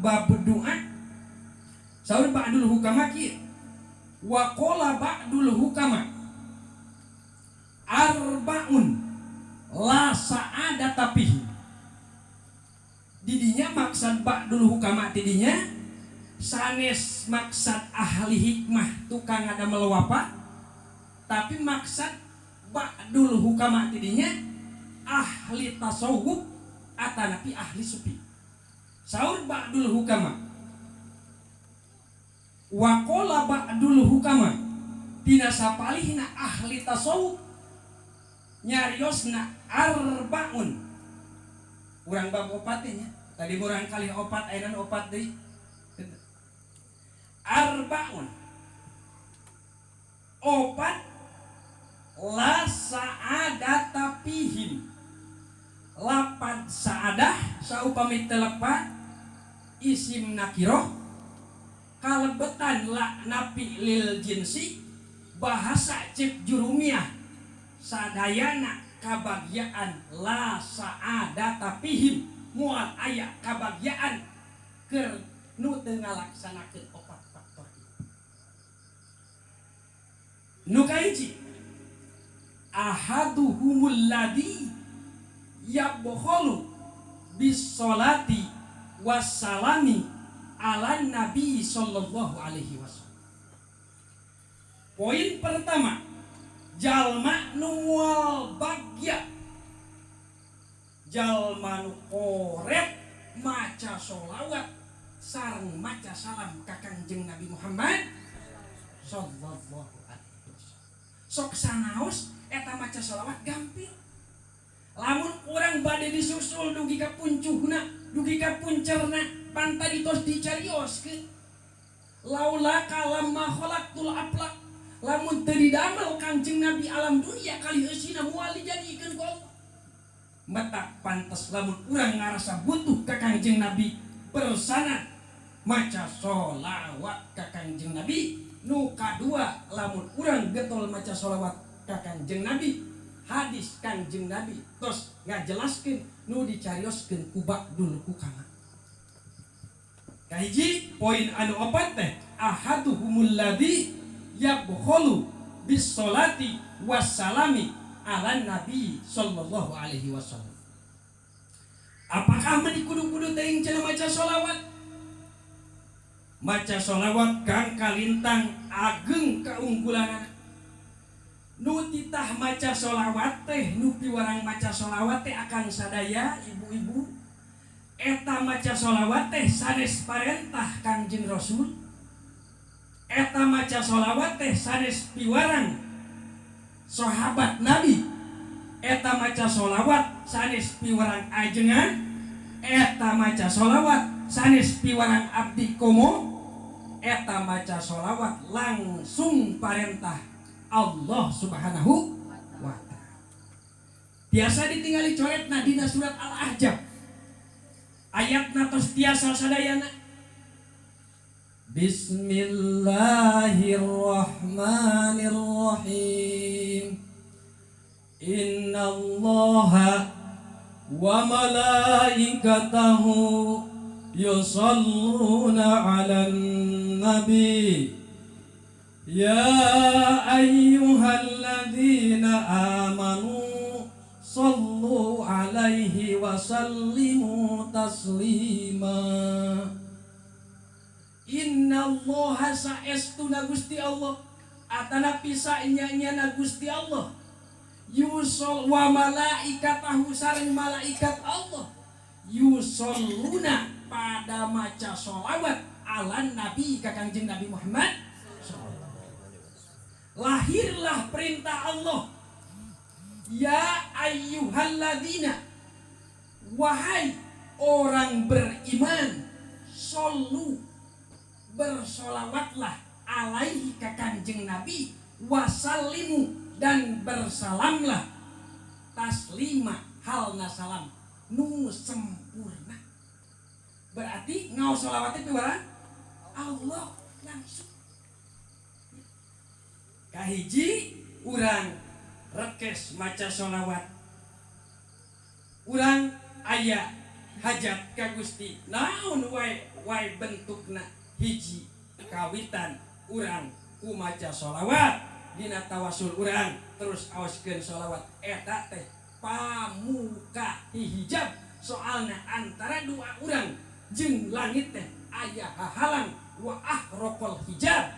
Bab doa. Saur ba'dul hukama kieu, wa qala ba'dul hukama arba'un la sa'adata fihi. Didinya maksad ba'dul hukama, tidinya sanes maksad ahli hikmah tukang ngadamel wapa, tapi maksad ba'dul hukama tidinya ahli tasawuf atanapi ahli sufi. Saur ba'dul hukama, wa qala ba'dul hukama, tina sapalihna ahli tasawuf nyariosna arbaun. Urang bab opat nya tadi, murang kali opat, ayeuna opat deui. Arbaun, opat, la sa'adata fihim. Lapad sa'adah saupami teu lepat isim nakiroh kalebetan la nafi lil jinsi, bahasa cek jurumiyah sadayana kabagyaan. La sa'adata fihim, moal aya kabagyaan keur nu teu ngalaksanakeun opat faktor ieu. Nu kahiji, ahaduhumul ladzi yabkhalu bis-sholati wassalami ala nabi sallallahu alaihi wasallam. Poin pertama, jalma nu moal bagya, jalma nu koret maca sholawat sareng maca salam ka Kangjeng Nabi Muhammad sallallahu alaihi wasallam. Sok sanaos eta maca sholawat gampil. Lamun urang bade disusul dugi ka puncuhna, dugi ka puncerna, pan tadi tos dicarioskeun, laulaka lamma khalaqtul aflak. Lamun teu didamel Kangjeng Nabi, alam dunia kali eusina moal dijadikeun ku Allah. Matak pantes lamun urang ngarasa butuh ka Kangjeng Nabi, bersanad maca sholawat ka Kangjeng Nabi. Nu kadua, lamun urang getol maca sholawat ka Kangjeng Nabi, hadis Kangjeng Nabi tos ngajelaskeun nu dicarioskeun ku ba'dul hukama. Kahiji, poin anu opat teh ahaduhumul ladzi yabkhalu bis sholati wassalami ala nabi sallallahu alaihi wasallam. Apakah meni kudu-kudu teuing cenah maca sholawat? Maca sholawat kang kalintang ageng keunggulanana. Nu titah maca sholawat teh, nu piwarang maca sholawat teh akan sadaya, ibu-ibu, eta maca sholawat teh sanes parentah Kangjeng Rasul, eta maca sholawat teh sanes piwarang sahabat Nabi, eta maca sholawat sanes piwarang ajengan, eta maca sholawat sanes piwarang abdi komo, eta maca sholawat langsung parentah Allah Subhanahu wa Ta'ala. Biasa ditinggali coretna dina surat Al-Ahzab, ayatna tos tiasa sadayana. Bismillahirrahmanirrahim. Innallaha wa malaikatahu yusalluna 'alan nabi. Ya ayyuhalladzina amanu sallu alaihi wa sallimu taslima. Innallaha, saestuna Gusti Allah atanapi saenya-nyana Gusti Allah, yusol wa malaikatahu, sareng malaikat Allah, yusalluna, pada maca sholawat, ala nabi, ka Kangjeng Nabi Muhammad. Lahirlah perintah Allah, ya ayyuhalladzina, wahai orang beriman, shollu, bersolawatlah, alaihi, ka Kanjeng Nabi, wasallimu, dan bersalamlah, taslima, halna salam nu sempurna. Berarti ngaos sholawatnya piwarang Allah langsung. Kahiji, urang rekes maca sholawat, urang aya Hajat ka Gusti naon wae wae bentukna, hiji kawitan urang ku maca sholawat dina tawasul urang, terus aoskeun sholawat eta teh pamuka hijab, soalna antara doa urang jeung langit teh aya hahalang. Wa ahraqal hijab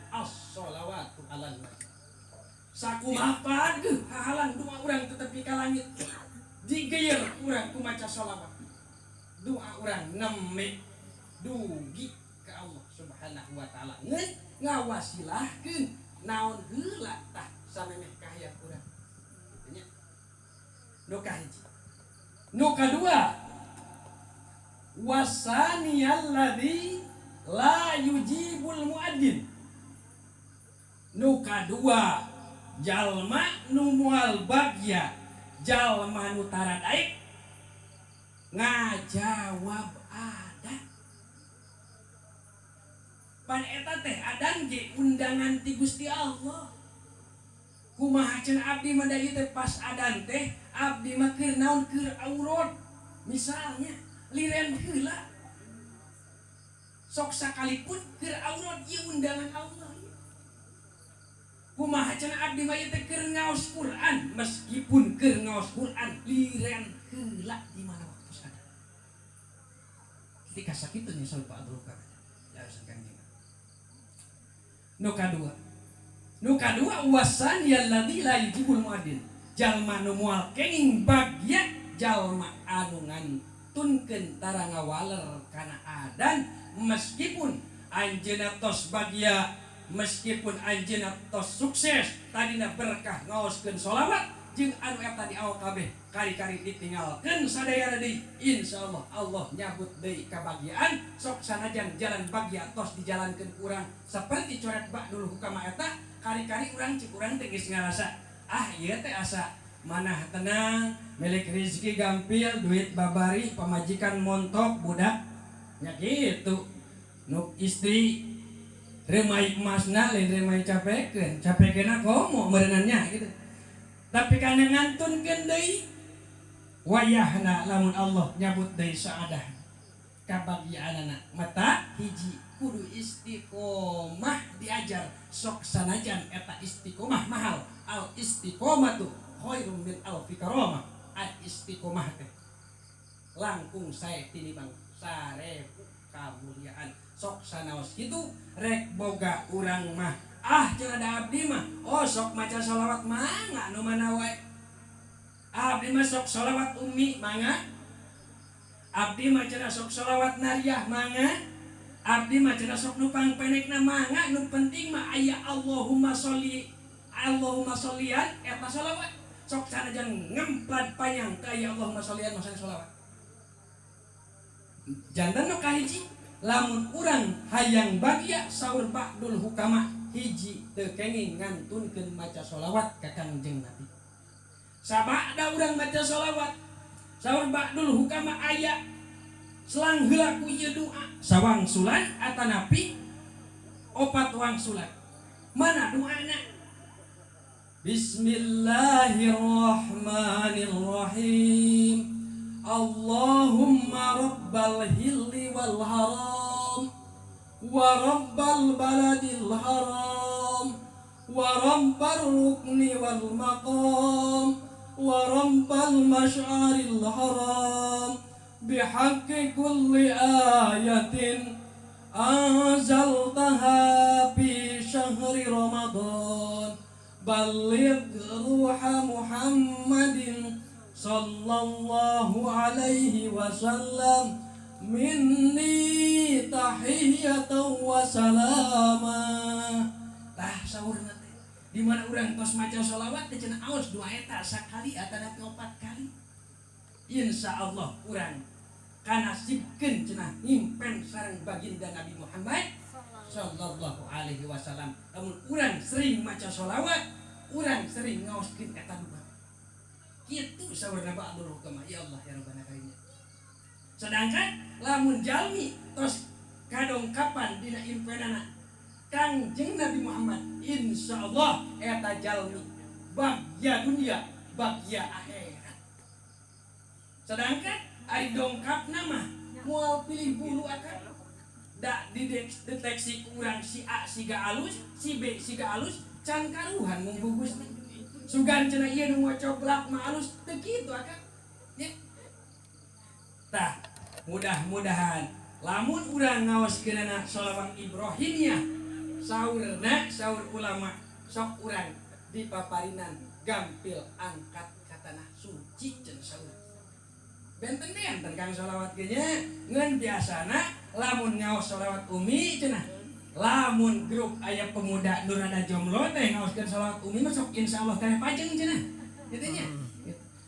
as-sholawatu ala nabi. Sakumaha pageuh hahalang, doa urang tetep ka langit. Digeyer urang ku maca sholawat, doa urang neme dugi ke Allah Subhanahu wa Taala. Ngeun ngawasilahkeun naon heula tah samemeh kahayang urang nya. Nu kahiji. Nu kadua, wasaniyalladzi la yujibul muadzin. Nu kadua, jalma nu moal bagya jalma nu tara daek ngajawab adan. Pan eta teh adan ge undangan ti Gusti Allah. Kumaha cenah, abdi mah da ieu teh pas adan teh abdi mah keur naon, keur aurod misalnya, liren heula. Sok sakalipun keur aurod, ieu undangan Allah ieu. Kumaha cenah, abdi mah ieu teh keur ngaos Quran, meskipun keur ngaos Quran liren heula di mana waktu adan. Ketika sakitu nya saur Pak Abdul Karim ya Kanjeng. Nu kadua, nu kadua, wasan yalladzi la yujibul muadzin, jalma nu moal kenging bagya jalma anu ngantunkeun tara ngawaler kana adan, meskipun anjeunna tos bagya, meskipun anjeunna tos sukses tadina berkah ngaoskeun sholawat jeung anu eta di awal kabeh, kari-kari ditinggalkeun sadayana deui, insyaallah Allah nyabut deui kabahagiaan. Sok sanajan jalan bagya tos dijalankeun ku urang seperti coret ba'dul hukama eta, kari-kari urang cek urang teh geus ngarasa, ah, ieu teh asa manah tenang, milik rezeki gampil, duit babari, pamajikan montok, budak nya gitu, nu istri remai emasna lain remai capekeun capekeunna komo merenannya gitu. Tapi kana ngantunkeun deui, wayahna lamun Allah nyabut deui saadah kabagianana. Mata hiji kudu istiqomah diajar, sok sanajan eta istiqomah mahal. Al istiqomah tuh khairum min alfi karamah. Al istiqomah teh langkung sae tinimbang 1000 kamuliaan. Sok sanaos kitu rek boga urang mah, ah cenah, da abdi mah oh sok maca sholawat, mangga nu mana wae. Abdi mah sok sholawat ummi, mangga. Abdi mah cenah sok sholawat nariyah, mangga. Abdi mah cenah sok nu pangpenekna, mangga. Nu penting mah aya Allahumma sholli, Allahumma shollian eta sholawat. Sok sanajan ngemplat panjang ka aya Allahumma shollian maksudna sholawat. Janten nu kahiji, lamun urang hayang bagya, saur ba'dul hukama, hiji teu kenging ngantunkeun maca sholawat ka Kangjeng Nabi. Sabada urang maca sholawat, saur ba'dul hukama, aya selang heula ku ieu doa sawangsulan atanapi opat wangsulan. Mana doana? Bismillahirrahmanirrahim. Allahumma rabbal hilli wal haram wa rabbal baladil haram wa rabbal rukni wal maqam wa rabbal masy'aril haram bihaqqi kulli ayatin anzaltaha fi syahri Ramadan balligh ruha Muhammadin sallallahu alaihi wasallam minni tahiyatan wa salama. Tah, saurna teh di mana urang tos maca sholawat teh cenah aos doa eta sakali atanapi opat kali, insyaallah urang kanasibkeun cenah ngimpen sareng baginda Nabi Muhammad sallallahu alaihi wasallam, lamun urang sering maca sholawat, urang sering ngaoskeun eta doa. Kitu saurna ba'dul hukama. Ya Allah ya Rabbana karinya. Sedangkan lamun jalmi tos kadongkapan dina impenana Kangjeng Nabi Muhammad, insyaallah eta jalmi bagya dunia, bagya akhirat. Sedangkan Ari dongkapna mah moal pilih bulu akan da dideteksi ku urang si A siga alus, si B siga alus, can karuhan ngumbugusna. Sugan cenah ieu nu ngocoblak mah alus, teu kitu akang. Ya. Tah, mudah-mudahan lamun urang ngaoskeunana sholawat Ibrahimiyah, saurna saur ulama sok urang dipaparinan gampil angkat ka tanah suci cenah saur. Benten-benten kang sholawat ge nya, ngan biasana lamun ngaos sholawat umi cenah, lamun grup aya pemuda nu rada jomblo teh ngaoskeun sholawat umi mah sok insyaallah teh pajeng cenah. Kitu nya.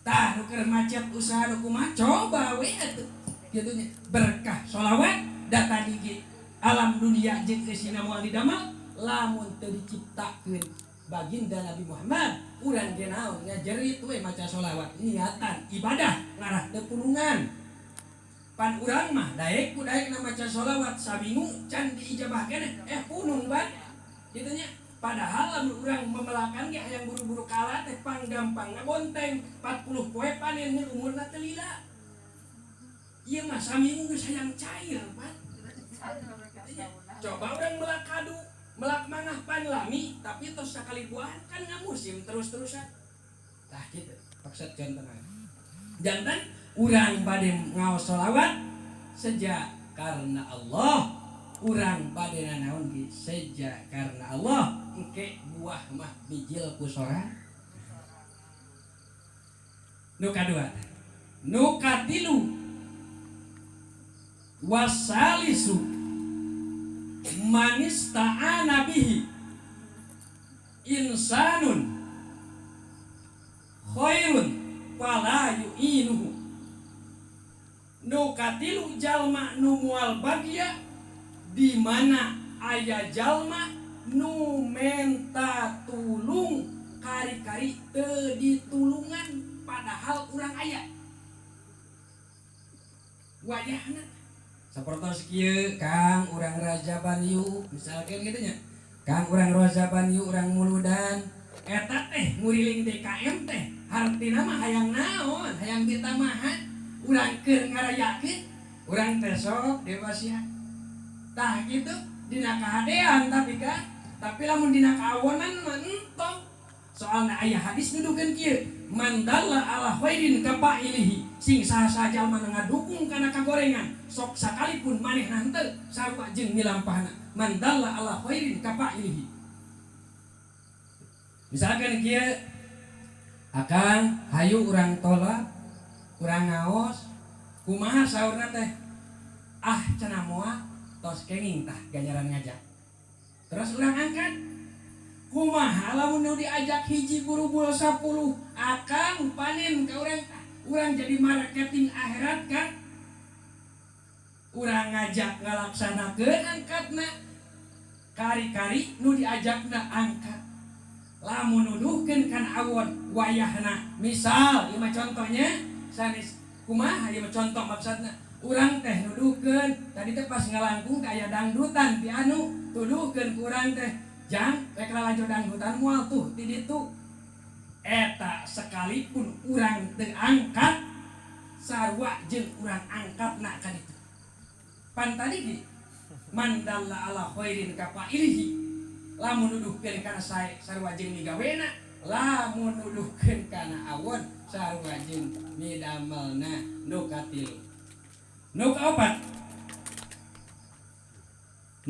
Tah nu keur macet usaha nu kumaha coba we atuh. Kitu nya. Berkah sholawat da tadi ge alam dunia jeung eusina moal didamel lamun teu diciptakeun baginda Nabi Muhammad. Urang ge naon ngajerit we maca sholawat niatan ibadah ngarah teu pulungan. Pan urang mah daek ku daek na maca sholawat saminggu can diijabah keneh punung ban kitu nya. Padahal lamun urang memelakan ge hayang buru-buru kalah teh panggampang ngabonteng 40 poe panen mun umurna teu lila. Ieu mah saminggu geus hayang cair pan. Coba urang melak kadu, melak mangah pan lami tapi tos sakali buahan kan ngamusim terus-terusan. Tah kitu maksud janten. Janten urang bade ngaos sholawat seja karena Allah, urang bade nanaon ge seja karena Allah, engke buah mah bijil ku sora. Nu kadua, nu katilu wasalisu manista'ana bihi insanun khairun fala yu'inuhu. Nu katilu jalma nu moal bagia di mana aya jalma nu menta tulung kari-kari teu ditulungan padahal urang aya wayahna. Sapertos kieu Kang urang Rajaban yuk misalkan kitu nya. Kang urang Rajaban yuk urang muludan eta teh nguriling DKM teh hartina mah hayang naon hayang ditamahan urang keur ngarayakeun urang teh sok dewasian. Tah kitu dina kahadean tapi kan tapi lamun dina kaawonan mah entong. Soalna aya hadis nuduhkeun kieu man dalla ala khairin kafailihi sing saha-saha jalma ngadukung kana kagorengan sok sakalipun manehna henteu sarua jeung milampahna man dalla ala khairin kafailihi. Misalkan kieu akang hayu urang tolak urang ngaos kumaha saurna teh ah cenah moal tos kenging tah ganjaran ngajak terus urang angkat kumaha lamun nu diajak hiji gurubul 10 akang panen ka urang tah urang jadi marketing akhirat kan urang ngajak ngalaksanakeun angkatna kari-kari nu diajakna angkat lamun nuduhkeun kana awon wayahna misal ieu mah contohnya sanes kumaha ieu mah contoh maksudna urang teh nuduhkeun tadi teh pas ngalangkung ka aya dangdutan ti anu tuduhkeun ku urang teh jang rek lalajo dangdutan moal tuh ti ditu eta sekalipun urang teu angkat sarua jeung urang angkatna ka ditu pan tadi ge man dalla ala khairin kafailihi lamun nuduhkeun kana sae sarua jeung migawena lamun nuduhkeun kana awon sarua jeung midamelna. Nu katilu nu kaopat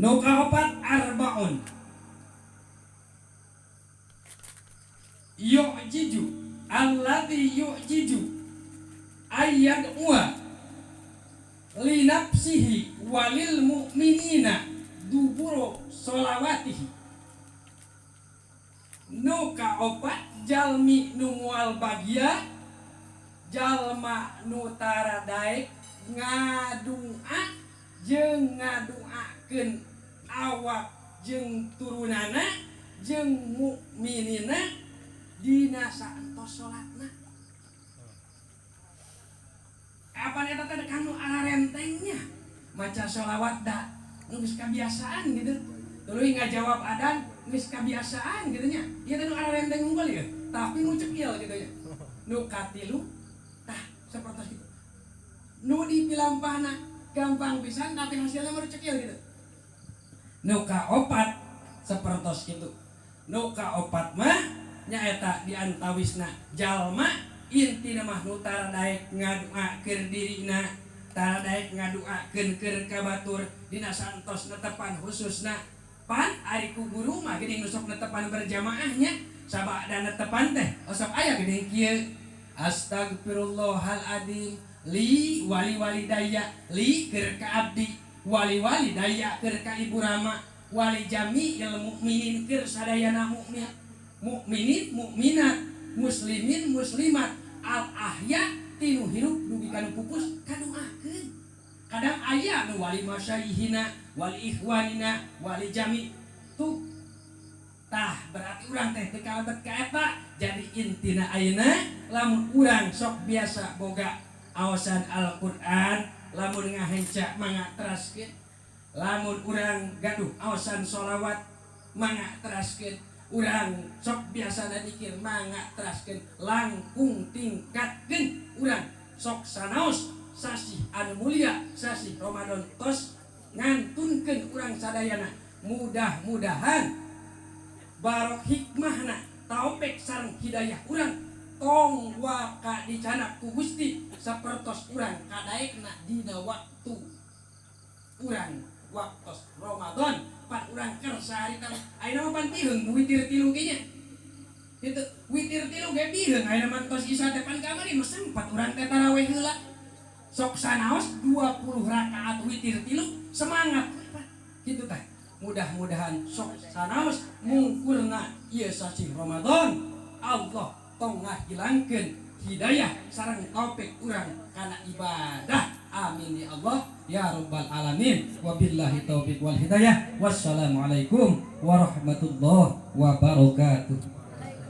nu kaopat arbaun yu'jiju alladzi yu'jiju ayyad'uwa li nafsihi walil mu'minina duburo sholawatihi. Nu kaopat jalmi nu moal bagia jalma nu tara daek ngadua jeung ngaduakeun awak jeung turunana jeung mukminina dina saentos salatna. Apa eta teh kanu ararentengnya maca sholawat da geus kabiasaan gitu. Tuluy ngajawab adan geus kabiasaan gitu nya. Ieu teh nu ararenteng unggul ieu, tapi nu cekil gitu nya. Nu katilu tah sapertos kitu. Nu dipilampahna gampang pisan, tapi hasilnya baru cekil gitu. Nu kaopat sapertos kitu. Nu kaopat mah nyaeta di antawisna jalma intina mah nu tara daek ngaduakeun dirina, tara daek ngaduakeun keur ka batur dina santos netepan khususna. Pan ari ku guru mah geuning nu sok netepan berjamaahnya, sabada netepan teh osok aya geuning kieu: "Astagfirullahaladzim li wali walidayya," li keur ka abdi, wali walidayya keur ka ibu rama, wali jami'il mukminin keur sadayana mukmin, mukminin mukminat, muslimin muslimat, al ahya tinu hirup dugi kanu pupus kadoakeun. Kadang aya nu wali masyayihina, wali ikhwanina, wali jami tuh. Tah, berarti urang teh teu kalebet ka eta. Jadi intina ayeuna, lamun urang sok biasa boga awasan Al-Qur'an, lamun ngahenca mangga teraskeun. Lamun urang gaduh awasan sholawat, mangga teraskeun. Urang sok biasa dikir, mangga teraskeun. Langkung tingkatkeun urang sok sanaos sasih anu mulia, sasih Ramadan tos ngantunkeun urang sadayana. Mudah-mudahan barok hikmahna, taufik sareng hidayah urang tong waka dicanak ku Gusti sapertos urang kadaekna dina waktu urang waktos Ramadan. Pan urang kersa harita, ayeuna mah pan biheung witir tilu ge nya kitu, witir tilu ge biheung. Ayeuna mah tos Isya teh pan kamari mah sempat urang teh tarawih heula. Sok sanaos 20 rakaat witir tilu semangat kitu teh. Mudah-mudahan sok sanaos mungkurna ieu sasih Ramadan, Allah tong ngahilangkeun hidayah sareng taufik urang kana ibadah. Amin ya Allah ya rabbal alamin. Wabillahi taufik wal hidayah. Wassalamualaikum warahmatullahi wabarakatuh.